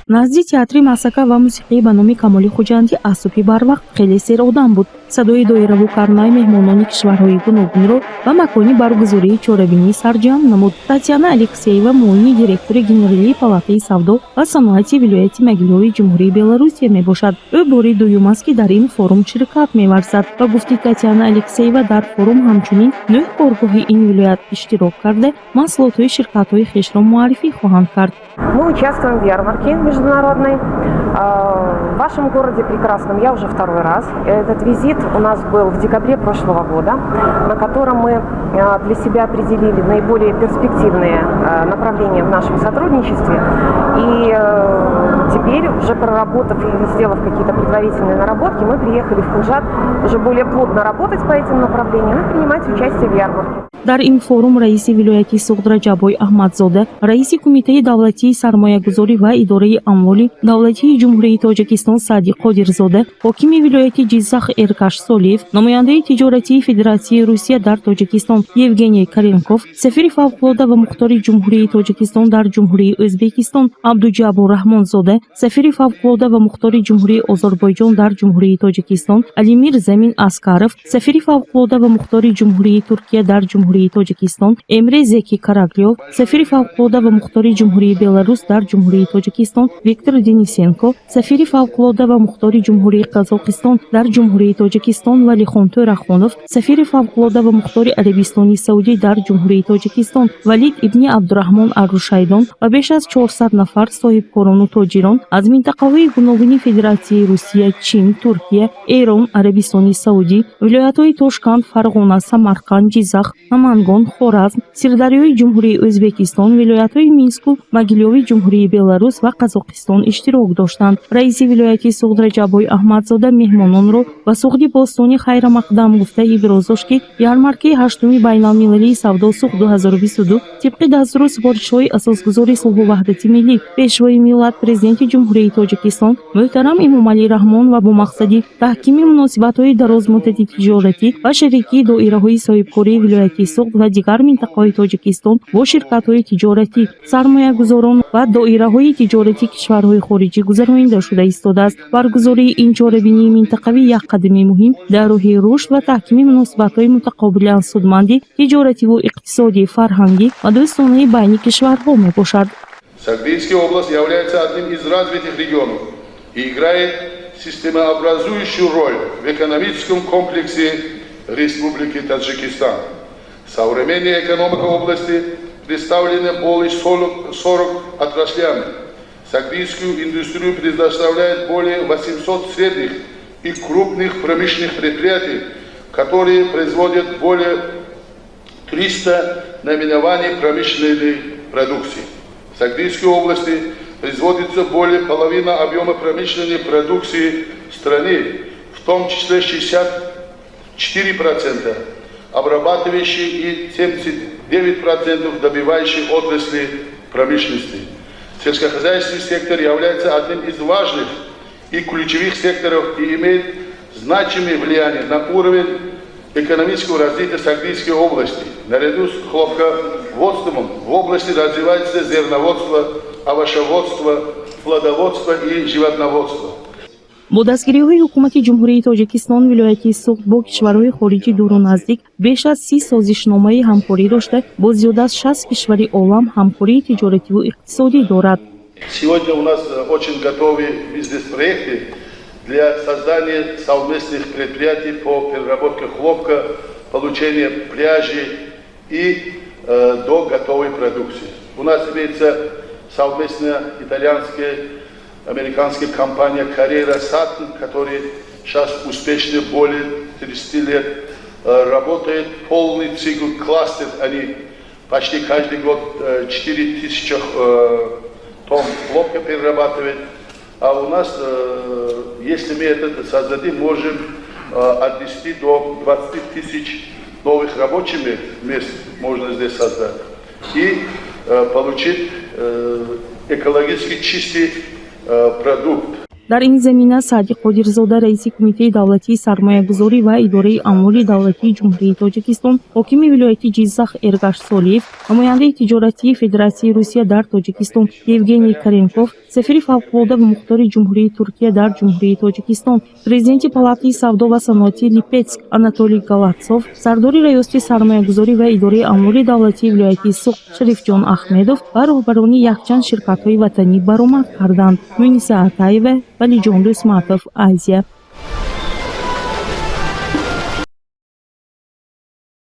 Назди театри масхара ва мусиқӣ ба номи Камоли Хуҷандӣ аз субҳи барвақт хеле серодам буд. Садои доираву карнай меҳмонони кишварҳои гуногунро ба макони баргузории чорабинӣ сарҷамъ намуд. Татьяна Алексеева, муовини директори генералии палатаи савдо ва саноати вилояти Могилёви Ҷумҳурии Беларусия мебошад. Ӯ бори дуюм аст, ки дар ин форум ширкат меварзад. Ба гуфти Татьяна Алексеева, дар форум ҳамчунин нӯҳ коргоҳи ин вилоят иштирок карда, маҳсулотҳои ширкатҳои хешро муаррифӣ хоҳанд кард. Мы участвуем в ярмарке международной. В вашем городе прекрасном я уже второй раз. Этот визит у нас был в декабре прошлого года, на котором мы для себя определили наиболее перспективные направления в нашем сотрудничестве. И теперь, уже проработав и сделав какие-то предварительные наработки, мы приехали в Худжанд уже более плотно работать по этим направлениям и принимать участие в ярмарке. Дар ин форум раиси вилояти Суғд Раҷаббой Аҳмадзода, раиси Кумитаи давлатии сармоягузорӣ ва идораи амволи давлатии Ҷумҳурии Тоҷикистон Саъди Қодирзода, ҳокими вилояти Ҷиззах Эркаш Солиев, намояндаи тиҷоратии Федератсияи Русия дар Тоҷикистон Евгений Каренков, сафири фавқулода ва мухтори Ҷумҳурии Тоҷикистон дар Ҷумҳурии Ӯзбекистон Абдуҷаббор Раҳмонзода, сафири фавқулода ва мухтори Ҷумҳурии Озарбойҷон дар Ҷумҳурии Тоҷикистон Алимир Замин Аскаров, сафири фавқулода ва мухтори Ҷумҳурии Туркия дар Ҷумҳурии Тоҷикистон Эмре Зеки Караглиов, сафири фавқулода ва мухтори Ҷумҳурии Беларус дар Ҷумҳурии Тоҷикистон Виктор Денисенко, сафири фавқулода ва мухтори Ҷумҳурии Қазоқистон дар Ҷумҳурии Тоҷикистон Валихон Тӯрахонов, сафири фавқулода ва мухтори Арабистони Саудӣ дар Ҷумҳурии Тоҷикистон Валид ибни Абдураҳмон Аррушайдон ва беш аз 400 нафар соҳибкорону тоҷирон аз минтақаҳои гуногуни Федератсияи Русия, Чин, Туркия, Эрон, Арабистони Саудӣ, вилоятҳои Тошканд, Фарғона, Самарқанд, Ҷиззах, Намангон, Хоразм, Сирдарёи Ҷумҳурии Ӯзбекистон, вилоятҳои Минску Могилёви Ҷумҳурии Беларус ва Қазоқистон иштирок доштанд. Раиси вилояти Суғд Раҷаббой Аҳмадзода меҳмононро ба Суғди бостонӣ хайрамақдам гуфта, иброз дошт, ки ярмаркаи ҳаштуми байналмилалии савдо Суғд 2022 тибқи дастуру супоришҳои Асосгузори сулҳу ваҳдати миллӣ, Пешвои миллат, Президенти Ҷумҳурии Тоҷикистон муҳтарам Эмомалӣ Раҳмон ва бо мақсади таҳкими муносибатҳои дарозмуддати тиҷоратӣ ва шарикии доираҳои соҳибкории вилояти Суғд ва дигар минтақаҳои Тоҷикистон бо ширкатҳои тиҷоратӣ, сармоягузорон ва доираҳои тиҷоратии кишварҳои хориҷӣ гузаронида шуда истодааст. Баргузории ин чорабинии минтақавӣ як қадами муҳим дар роҳи рушд ва таҳкими муносибатҳои мутақобилан судманди тиҷоративу иқтисодӣ, фарҳангӣ ва дӯстонаи байни кишварҳо мебошад. Согдийская область является одним из развитых регионов и играет системообразующую роль в экономическом комплексе Республики Таджикистан. Современная экономика области представлена более 40 отраслями. Согдийскую индустрию предоставляет более 800 средних и крупных промышленных предприятий, которые производят более 300 наименований промышленной продукции. В Согдийской области производится более половины объема промышленной продукции страны, в том числе 64% обрабатывающей и 79% добывающей отрасли промышленности. Сельскохозяйственный сектор является одним из важных и ключевых секторов и имеет значимое влияние на уровень экономического развития Согдийской области. Наряду с хлопководством в области развивается зерноводство, овощеводство, плодоводство и животноводство. Бо дастгириҳои ҳукумати Ҷумҳурии Тоҷикистон вилояти Суғд бо кишварҳои хориҷӣ дуру наздик беш аз 30 созишномаи ҳамкорӣ дошта, бо зиёда аз 60 кишвари олам ҳамкории тиҷоративу иқтисодӣ дорад. Сегодня у нас очень готовы бизнес-проекты для создания совместных предприятий по переработке хлопка, получению пряжи и до готовой продукции. У нас имеется совместная итальянская, американская компания Carrera Satin, которая сейчас успешно более 30 лет работает, полный цикл кластер, они почти каждый год 4000 тонн хлопка перерабатывают. А у нас, если мы это создадим, можем от 10 до 20 тысяч новых рабочих мест можно здесь создать. И получить экологически чистый продукт. Дар ин замина Саъди Қодирзода, раиси Кумитаи давлатии сармоягузорӣ ва идораи амволи давлатии Ҷумҳурии Тоҷикистон, ҳокими вилояти Ҷиззах Эргаш Солиев, намояндаи тиҷоратии Федератсияи Русия дар Тоҷикистон Евгений Каренков, сафири фавқулода ва мухтори Ҷумҳурии Туркия дар Ҷумҳурии Тоҷикистон, президенти Палатаи савдо ва саноати Липетск Анатолий Галатсов, сардори Раёсати сармоягузорӣ ва идораи амволи давлатии вилояти Суғд Шарифҷон Ахмедов ва роҳбарони якчанд ширкатҳои ватанӣ баромад карданд. Муниса Атаева, Валиҷон Дӯсматов, Азия.